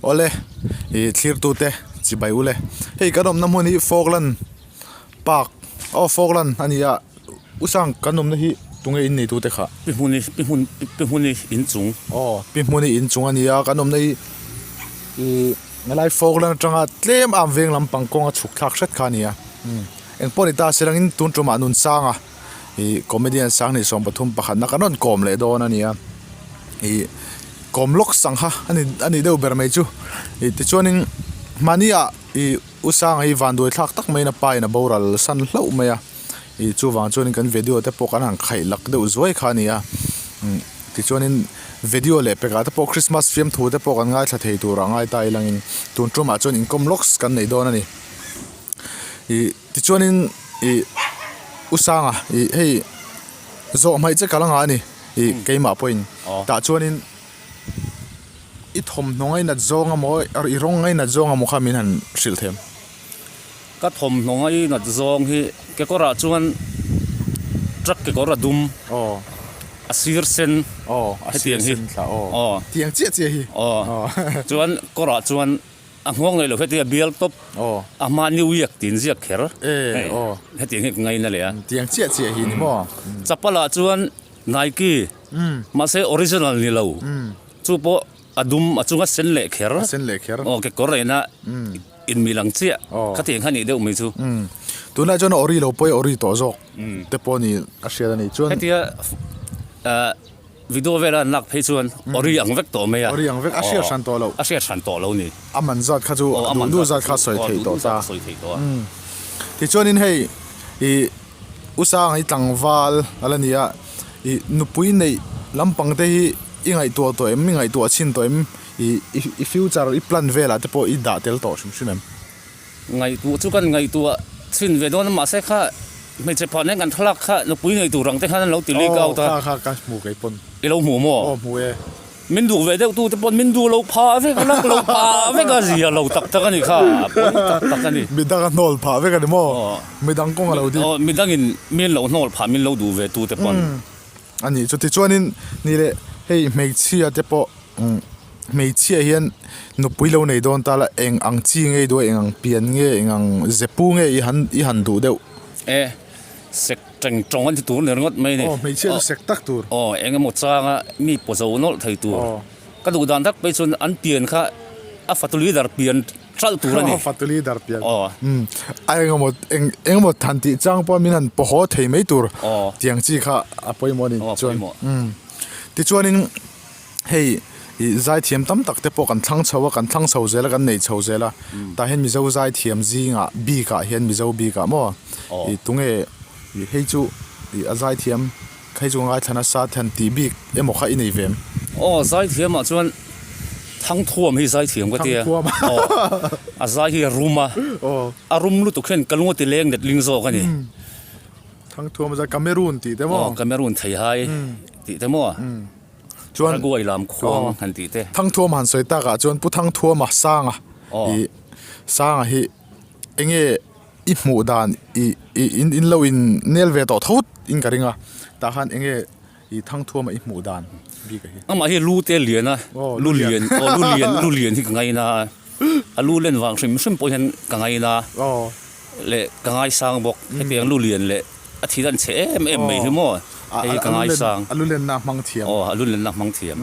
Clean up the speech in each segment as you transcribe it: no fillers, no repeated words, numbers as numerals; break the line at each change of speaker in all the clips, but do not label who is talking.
Awle ih thlirtute chibai ule hei kan awmna hmun hi Falkland park aw Falkland a ni a Usang kan awmna hi tunge in neitute kha?
Pi hmuni pi hmun pi hmuni inchung.
Aw pi hmuni inchung a ni a kan awmna hi ih helai Falkland atanga tlem am veng lampang kawnga chhuk thlak hret kha a ni a engpawh ni ta se langin tun tumah Nunsanga ih comedian Sanghnih 13 pakhatna kan rawn kawm leh dawn a ni a ih kawm lawk sangha a ni a nih deuh ber mai chu ih tichuanin mahni ah ih u Sanga hi vanduai thlak tak maiin a pa in a boral san hlauh mai a ih chuvang chuanin kan video te pawh kan han khaih lak deuh zuai kha a ni a umm tichuanin video leh pekah te pawh Christmas fiamthu te pawh kan ngaithla thei tur a ngai ta ilangin tun tumah chuan inkawm lawks kan nei dawn a ni ih. Tichuanin ih U Sanga ih hei zawh hmaih che ka la ngah a ni ih keimah pawhin tah chuanin i thawmhnaw ngainat zawng emaw i rawng ngainat zawng emaw kha min han hrilh them.
Ka thawmhnaw ngainat zawng hi kekawrah chuan truck kekawr a dum a sir sen hetiang hi
tiang chiah chiah hi
chuan kawrah chuan A nghawng nei lo heti a bial tawp a hma New York tiin ziak kher hei hetiang hi ka ngaina leh a.
Tiang chiah chiah hi ni maw?
Chapal ah chuan Nike mahse original ni lo chu pawh a dum a chunga sen leh kher aw kekawr ena inmil ang chiah khatiang kha nih deuh mai chu.
Tunlai chuan a ori lo pawh i ori tawh zawk te pawh ni a hriat a ni chuan.
Hetia Video vela an lak phei chuan ori ang vek tawh mai a.
Ori ang vek, a hriat hran tawh lo.
A hriat hran tawh lo ni.
A man zat kha chu duh duh zat kha sawi theih tawh ta.
Sawi theih tawh a.
Tichuanin hei ih U Sanga hi tlangval a la ni a, ih nupui neih lampang te hi i ngaihtuah tawh em, i ngaihtuah chhin tawh em, ih i future i plan velah te pawh i dah tel tawh hrim hrim em?
Ngaihtuah chu kan ngaihtuah chhin ve dawn a, mahse kha hmeichhe phah nen kan thlalak kha nupui nei tur ang te khan an lo ti leak out
a. Aw kha kha ka hmu kei pawn.
I lo hmu maw?
Aw hmu e.
Min duh ve deuh tu te pawn min duh lo phah vek a, lak lo phah vek a, zia lo tak tak a ni kha, pawi tak tak a ni.
Midang a hnawl phah vek a ni maw? Midang kawng a lo dip.
Aw midangin min lo hnawl phah min lo duh ve tu te pawn.
A nih chu tichuanin ni leh hei hmeichhia te pawh hmeichhia hian nupui lo nei dawn ta la eng ang chi nge i duh a eng ang pian nge eng ang zepu nge i han i han duh deuh.
E sek teng tawng an ti tur ni ringawt mai a ni.
Aw hmeichhia chu sek tak tur.
Aw eng emaw changa mi paw zo nawlh thei tur. Ka duh dan tak phei chuan an pian kha a fatu leader pian Hralh tur a ni.
Aw fatu leader pian. Aw. Umm a engemaw eng engemaw than tih chang pawh min han paw haw thei mai tur.
Aw.
Tiang chi kha a pawimawh a ni.
Aw
Chuan
pawimawh.
umm tichuanin hei ih zaithiam tam tak te pawh kan thlang chho a kan thlang chho zel a kan nei chho zel a tah hian Mizo zaithiam zingah bikah hian Mizo bikah maw
Aw.
ih tunge ih hei chu ih a zaithiam Hei chu ngaithla nasa than tih bik emaw kha i nei ve em?
Aw zaithiam ah chuan Thangthuam hi zaithiam ka tia.
Thangthuam
Aw a zai hi a rum a.
Aw.
A rum lutuk hian ka lung a ti leng let ling zawk a ni.
Thangthuam a zai Cameroon tih te maw?
Aw Cameroon theihai tih te maw?
Chuan
Paraguay lam khuang han tih te.
Thangthuam han sawi takah chuan Pu Thangthuama Sanga i Sanga hi enge I hmuh dan i i in in lo in nel ve tawh tho in ka ring a tah khan eng nge i thangthuama i hmuh dan bik a hi.
Amah hi lu te lian a lu lian aw lu lian lu lian hi ka ngaina a a lu len vang hrim hrim pawh hian ka ngaina leh ka ngaisang bawk hetiang lu lian leh a thil an chhe em em mai hi maw hei hi ka ngaisang
a lu lenna hmang thiam
aw a lu lenna hmang thiam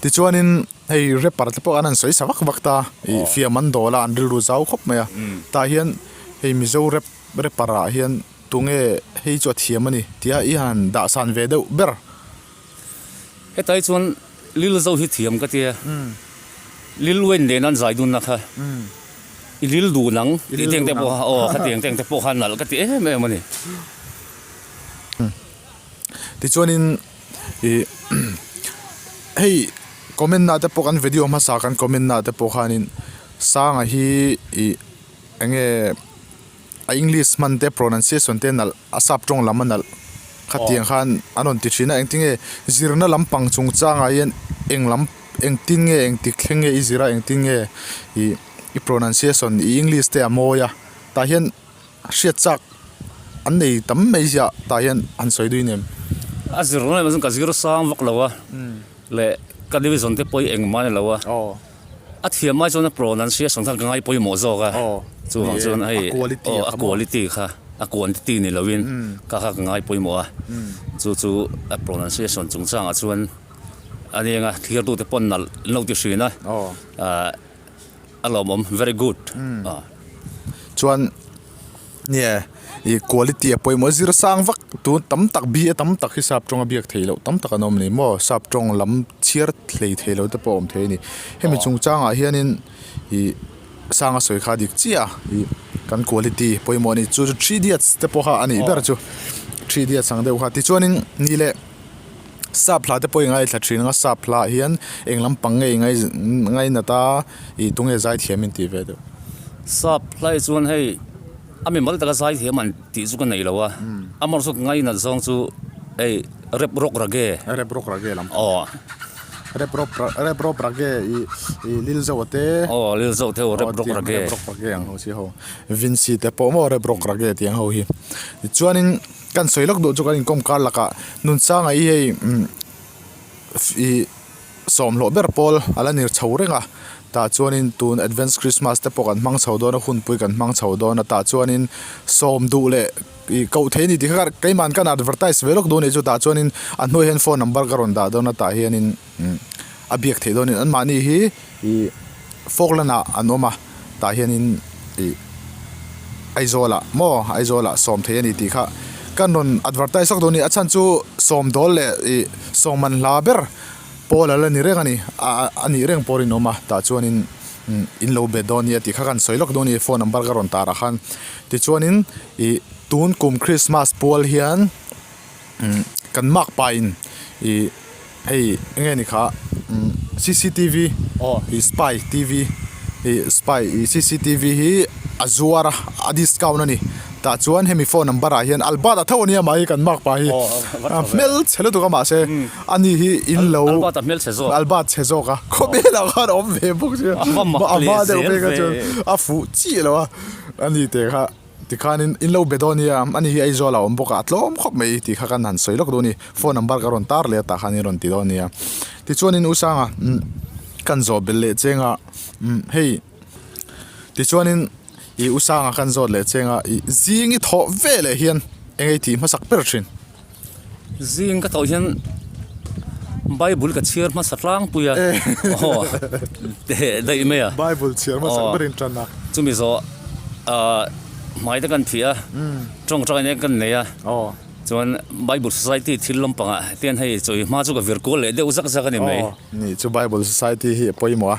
tichuanin Hei rapper te pawh an han sawi sa vak vak ta ih fiam an dawl a an rilru zau khawp mai a tah hian hei mizo rap rapper ah hian tunge hei chu a thiam a ni tia i han dah san ve deuh ber.
Hetlai chuan Lil Zo hi thiam ka tia Lil Wayne nen an zai dunna kha i lil duh nang tih teng te pawh kha aw khatiang teng te pawh kha nalh ka ti em em a ni.
Tichuanin. Ih hei comment na te pawh kan video hmasa kan comment na te pawh khanin sanga hi ih eng nge a english hman te pronunciation te nalh a sap tawng lam a nalh khatiang khan an rawn ti thin a engtin nge zirna lampang chungchangah hian eng lam engtin nge engtik thleng nge i zir a engtin nge ih i pronunciation i english te a mawi a tah hian. Hriat chak an nei tam mai ziah tah hian han sawi dui nem.
A zir reng reng ka zir sang vak lo a leh ka division te pawh hi engmah a ni lo a. A thiam ai chuan a pronunciation kha ka ngai pawimawh zawk a, chuvang chuan hei aw a quality kha a quantity ni lovin kha kha ka ngai pawimawh a, chu chu a pronunciation chungchangah chuan a nia thirtute pawn nalh an lo ti thin a, a lawmawm very good.
Chuan nie ih quality a pawimawh zir sang vak tun tam tak bi a tam tak hi sap tawnga biak theih loh tam tak an awm a ni maw sap tawng lam chhiar hlei thei lo te pawh a awm thei a ni hemi chungchangah hianin ih sanga sawi kha dik chiah a ih kan quality pawimawh a ni chu chu three idiots te pawh kha a nih ber chu three idiots ang deuh kha tichuanin ni leh. Sap hla te pawh i ngaithla thin ang a, sap hla ah hian eng lampang nge i ngai ngainat a, ih tunge zaithiam in tih ve deuh?
Sap hla hi chuan hei a mimal taka zaithiam an tih chu ka nei lo a, amaherawhchu chu ka ngainat zawng chu hei rap rock raggae.
Rap rock raggae lam.
Aw.
Rap rock rap rock raggae ih ih Lilzo a te.
Aw Lilzo te ho rap rock raggae.
Rap rock raggae ang ho chi ho. Vincy te pawh maw rap rock raggae tih ang ho hi. Tichuanin. Kan sawi lawk duh chu kan inkawm kar lakah Nunsanga hi hei ih sawmhlawh ber pawl a la ni chho reng a tah chuanin tun advance christmas te pawh kan hmang chho dawn a hunpui kan hmang chho dawn a tah chuanin sawm duh leh ih koh theih a ni tih kha keimahni kan advertise ve lawk duh a nih chu tah chuanin a hnuaiah hian phone number ka rawn dah dawn a tah hianin. A biak theih dawnin anmahni hi ih Falkland ah an awm a tah hianin ih Aizawl ah maw Aizawl ah sawm thei a ni tih kha kan rawn advertise vak dawn a ni a chhan chu sawm dawl leh ih sawm man hla ber pawl a la ni reng a ni a nih reng pawh rinawm a tah chuanin in lo bet dawn nia tih kha kan sawi lawk dawn a ni phone number ka rawn tar ah khan tichuanin ih tun kum Christmas pual hian. Kan makpa in ih hei enge ni kha cctv ih spy tv ih spy ih cctv hi a zuar a a discount a ni tah chuan hemi phone number ah hian Albert a tho a nia mahni kan makpa hi a hmelchhe lutuk a mahse ani hi in lo Albert chhe zawk a khawvel ah khan a awm ve bawk sia a hma deuh phei kha chuan a fuh chiah lo a ani teh kha. Tikhanin in lo be dawn nia, ani hi Aizawl ah a awm bawk a, a tlawm khawp mai tih kha kan han sawi lawk dawn a ni. Phone number ka rawn tar leh a tah khan in rawn ti dawn nia. Tichuanin U Sanga kan zawh belh leh cheng a, hei tichuanin ih U Sanga kan zawt leh cheng a, ih zing i thawh ve leh hian eng ei tih hmasak ber thin.
Zing ka thawh hian Bible ka chhiar hmasa tlangpui a, aw teh daih mai a.
Bible chhiar hmasa berin tan a.
Chumi zawh ah hmai te kan phih a, tawngtai nen kan nei a, chuan Bible Society thil lampangah tian hei chawi hma chu ka vir kual leh deuh zak zak a ni mai.
Nih chu Bible Society hi a pawimawh a,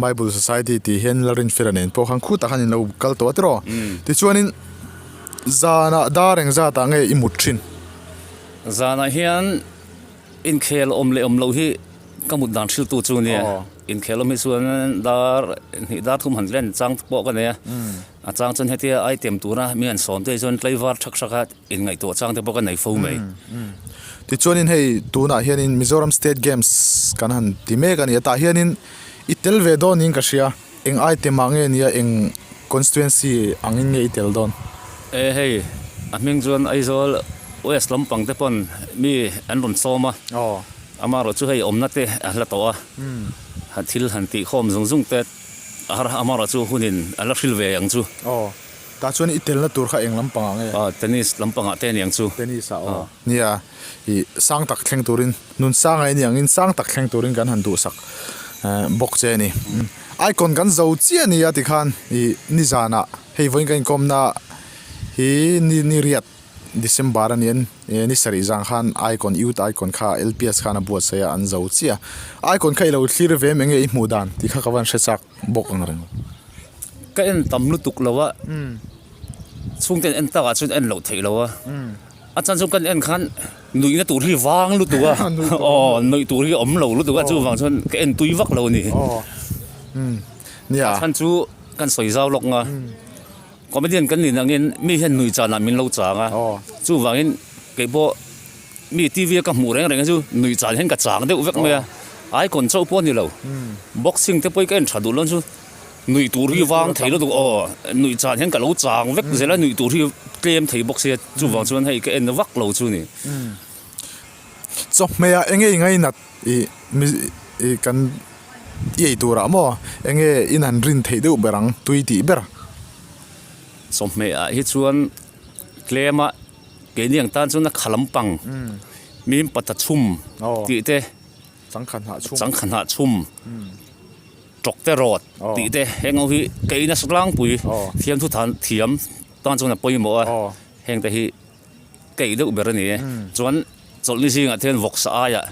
Bible Society tih hian Lalrinfela nen pawh khan khutah khan in lo kal tawh a tiraw. Tichuanin. Zanah dar eng zatah nge i mut thin?
Zanah hian inkhel awm leh awm loh hi ka mut dan hriltu chu nia. Inkhel awm hi chuan dar hnih dar thum han len chang pawh ka nei a. A chang chuan hetia item tura mi han sawm te hi chuan tlaivar thak thak a inngaihtuah chang te pawh ka nei fo mai.
Tichuanin hei tunah hianin Mizoram State Games kan han ti mek a ni a, tah hianin i tel ve dawn niin ka hria. Eng item ah nge nia eng constituency angin nge i tel dawn?
E hei, a hming chuan Aizawl West lampang te pawn mi an rawn sawm a, amaherawh chu hei awmna te a hla tawh a, thil han tih khawm zung zung te a har a, amaherawh chu hunin a la hril ve ang chu.
Aw, tah chuan i telna tur kha eng lampang ah nge?
Aw, tennis lampang ah te aniang chu.
Tennis ah aw. Nia, i sang tak thleng turin, nun sang ai aniangin sang tak thleng turin kan han duhsak bawk che a ni. Icon kan zo chiah a ni a tikhan ih nizanah hei vawiin kan inkawmna hi ni ni riat December a ni a ni sarih zang khan Icon Youth Icon kha LPS khan a buatsaih a an zo chiah a. Icon kha i lo thlir ve em enge i hmuh dan tih kha ka van hre chak bawk ang reng.
Ka en tam lutuk lo a, chhungte en takah chuan en loh theih lo a. A chan chu kan en khan nuihna tur hi vang lutuk a, aw nuih tur hi awm lo lutuk a chuvang chuan ka en tui vak lo a ni. A chhan chu kan sawi zau lawk nga, comedian kan nih angin mi hian nuih chanah min lo chang a, chuvangin kei pawh mi T V a ka hmuh reng reng hi chu nuih chan hian ka chang deuh vek mai a, icon chauh pawh a ni lo, boxing te pawh hi ka en tha duh lo chu. Nuih tur hi vang thei lutuk aw, nuih chan hian ka lo chang vek zel a, nuih tur hi tlem thei bawk sia, chuvang chuan hei ka en vak lo chu ni.
Chawhmeh ah enge i ngainat i mi i kan I ei turah maw enge in han rin theih deuh ber ang tui tih ber.
Chawhmeh ah hi chuan tlem a keini ang tan chuan a kha lampang mim pata chhum tih te changkha hnah chhum tawk te rawt tih te heng ho hi kei nasa tlangpui fiamthu than thiam tan chuan a pawimawh a heng te hi. Keih deuh ber a ni e. Chuan chawlhni zingah te hian vawksa aiah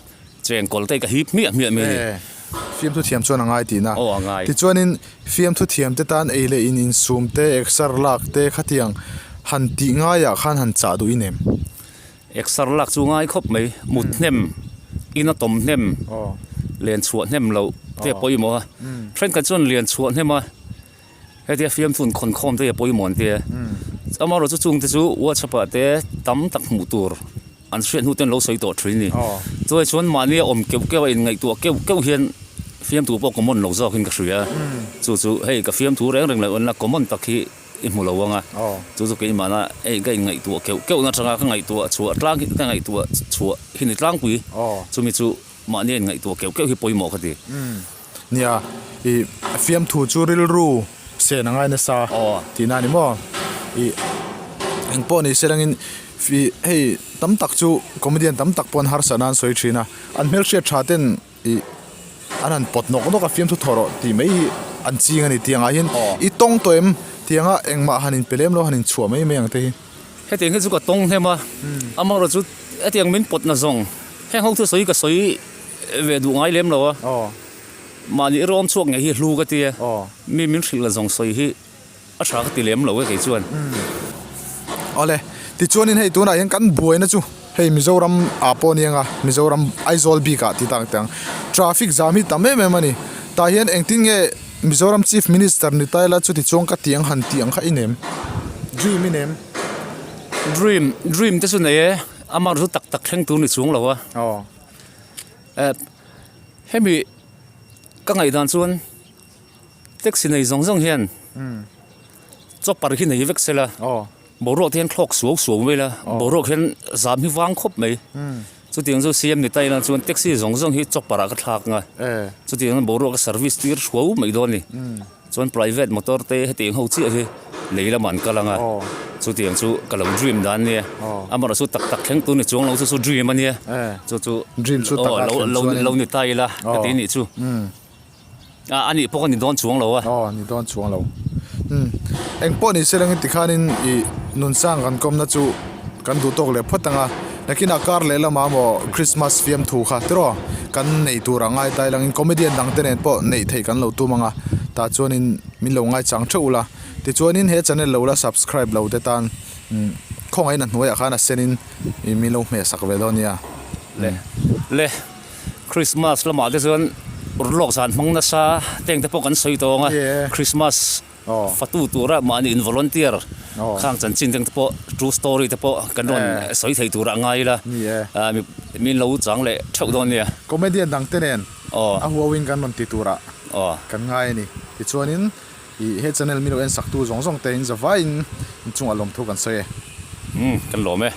chengkawl te hi ka hip hmiah hmiah mai a ni.
E, fiamthu thiam chuan a ngai tihna.
Aw a ngai.
Tichuanin fiamthu thiam te tan ei leh in insum te, exer lak te khatiang han tih ngaiah khan han chah duh i nem.
Exer lak chu ngai khawp mai. Mut hnem, ina tawm hnem, len chhuah hnem loh te a pawimawh a. Thenkhat chuan lian chhuah hnem a. Hetia fiamthun khawn khawm te hi a pawimawh an tia. Amaherawh chu chung te chu WhatsApp ah te tam tak hmuh tur an hriat hnu ten lo sawi tawh thin a ni. Chuai chuan mahni a awm keuh keuh a inngaihtuah keuh keuh hian fiamthu pawh common lo zawkin ka hria. Chu chu hei ka fiamthu reng reng loh enna common tak hi i hmu lo ang a. Chu chu keimahna hei ka inngaihtuah keuh keuh na atanga ka ngaihtuah chhuah tlang hi ka ngaihtuah chhuah hi ni tlangpui. Chumi chu mahni a inngaihtuah keuh keuh hi pawimawh ka ti.
Nia, i fiamthu chu rilru sen a ngai nasa tihna a ni maw? I eng pawh ni se langin i hei tam tak chu comedian tam tak pawh an harsat nan sawi thin a, an hmelhriat tha ten i an han pawt nawk nawk a fiamthu thaw rawh tih mai hi an ching a ni tih angah hian i tawng tawh em tianga engmah han inpe lem lo han inchhuah mai mai ang te hi.
Hetiang hi chu ka tawng hnem a, amaherawhchu chu hetiang min pawtna zawng heng ho thu sawi ka sawi ve duh ngai lem lo a, mahni rawm chhuak ngei hi hlu ka ti a, mi min hrilh la zawng sawi hi a tha ka ti lem lo e kei chuan.
Awle, tichuanin hei tunah hian kan buaina chu hei Mizoram ah pawh ania nga, Mizoram Aizawl bik ah ti tak ang, traffic jam hi tam em em a ni, tah hian engtin nge Mizoram Chief Minister ni ta ila chuti chuang ka ti ang han tih ang kha i nem? Dream i nem?
Dream, dream te chu nei e, amah chu tak tak thleng tur ni chuang lo a. Eh, hemi ka ngaihdan chuan taxi nei zawng zawng hian chopper hi nei vek sela boruak te hian thlawk suau suau mai la boruak hian zam hi vang khawp mai chutiang chu CM ni ta ila chuan taxi zawng zawng hi chopper ah ka thlak ang a chutiang boruak a service tir suau mai dawn a ni. Chuan private motor te hetiang ho chiah hi lei lamah an kal ang a, chutiang chu ka lo dream dan ania, amaherawh chu tak tak thleng tur ni chuang lo chu chu dream ania, chu chu lo ni ta ila ka ti nih chu, a nih pawh ka ni dawn chuang lo a.
Aw ni dawn chuang lo. Eng pawh ni se langin tikhanin i nunsang kan kawmna chu kan duh tawk leh phawt ang a, nakinah kar leh lamah maw Christmas fiamthu kha tiraw kan nei tur a ngai ta ilangin comedian dang te nen pawh neih theih kan lo tum ang a, tah chuanin min lo ngaichang theuh ula, tichuanin he channel lo la subscribe lo te tan khawngaihin a hnuaiah khan a senin min lo hmeh sak ve dawn nia.
Le le Christmas lamah te chuan urlawk zan hmang nasa teng te pawh kan sawi tawng a, Christmas Fatu tura mahni in volunteer khang chanchin te pawh true story te pawh kan rawn sawi thei tura a ngai ila min lo chang leh theuh dawn nia.
Comedian dang te nen a huauin kan rawn ti turah kan ngai a ni. Tichuanin i he channel min lo en saktu zawng zawng te in zavaiin inchungah lawmthu kan sawi e.
Umm kan lawm e.